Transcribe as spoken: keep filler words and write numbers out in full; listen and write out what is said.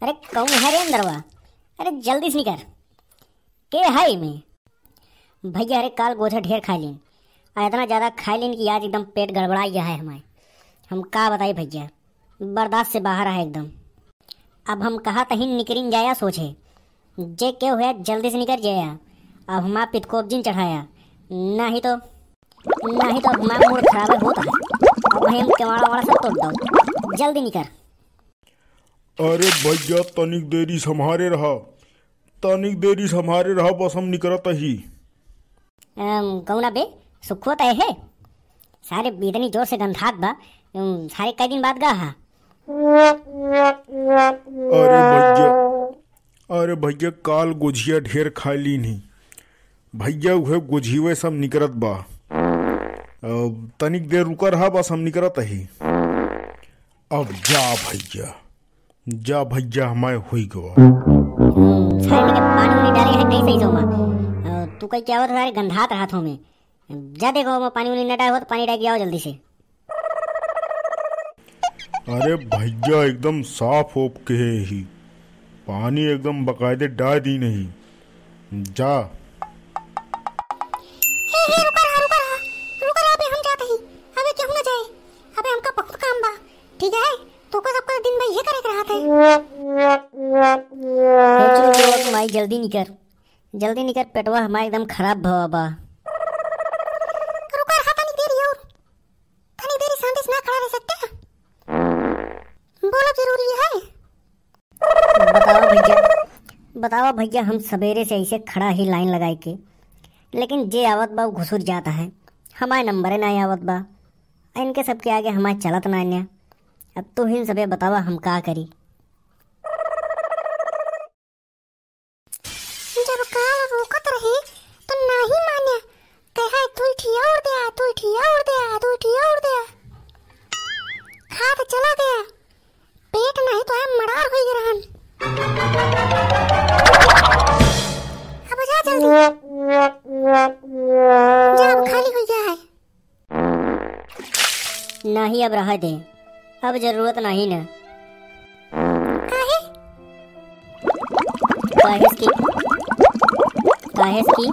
अरे कौन है रे अंदरवा? अरे जल्दी से निकर। के है में? भैया, अरे काल गोझा ढेर खाइ लीन, आ इतना ज्यादा खाइ लीन कि आज एकदम पेट गड़बड़ा गया है हमारे। हम का बताई भैया, बर्दाश्त से बाहर है एकदम। अब हम कहा तहीं निकरिन जाया सोचे, जे के हुआ जल्दी से निकर जाया। अब हमार पितकोप जिन चढ़ाया, नहीं तो, नहीं तो अब हमार मूड खराब होता है। अब भाई हम केवाड़ा वाड़ा सब तोड़ दो, जल्दी निकर। अरे भैया, तनिक देरी सम्हारे रहा, तनिक देरी सम्हारे रहा, बस हम निकरत ही। अम, कौना बे, सुखुआ तय है? सारे इतनी जोर से गंधात बा, अम, सारे कई दिन बाद गा हा। अरे भैया, अरे भैया, काल गोझिया ढेर खाइ लीन ही भैया, उहे गोझिवे सब निकरत बा। अब तनिक देर रुका रहा, बस हम निकरत ही। अब जा भैया, जा भैया, हमारे हुई गवा। हम्म, सारे लेके पानी उनी डाले हैं, कैसे ही सोमा। अ, तू कहीं क्या होता सारे गंधात रहा था मैं। जा देखो, मैं पानी उनी न डाले हो तो पानी डाल के आओ जल्दी से। अरे भैया, एकदम साफ होप के है ही, पानी एकदम बकायदे डाल दी नहीं। जा। हे, हे, रुका रहा, रुका रहा, रुका रहा, अबे हम जात ही, अबे केहू ना जाए, अबे हमका बहुत काम बा, ठीक है, तोको सबका दिन भर ये करे के रहत है। हे चुप रहो, माई जल्दी निकर, जल्दी निकर, पेटवा हमार एकदम खराब भवा बा। रुका रहा तनी देरी और, तनी देरी शांति से ना खड़ा रह सकते? बोलब जरूरी है। बतावा भैया, बतावा भैया, हम सबेरे से ऐसे खड़ा ही लाइन लगाए के, लेकिन जे आवत बा उ घुसुर जाता है, हमारे नंबरे ना आवत बा, इनके सबके आगे हमारे चलत ना आन्या। अब तू ही सबे बतावा हम का करी। जब काल रोकत रहे तो नाही मान्या, कहे दुई ठी और दे, दुई ठी और दे, दुई ठी और दे। खा तो चला गया, पेट नहीं तो है मड़ार होई रहन। अब जा जल्दी। जा, अब खाली हो गया है। नहीं, अब रह दे, अब जरूरत नहीं न। काहे? काहे की, काहे की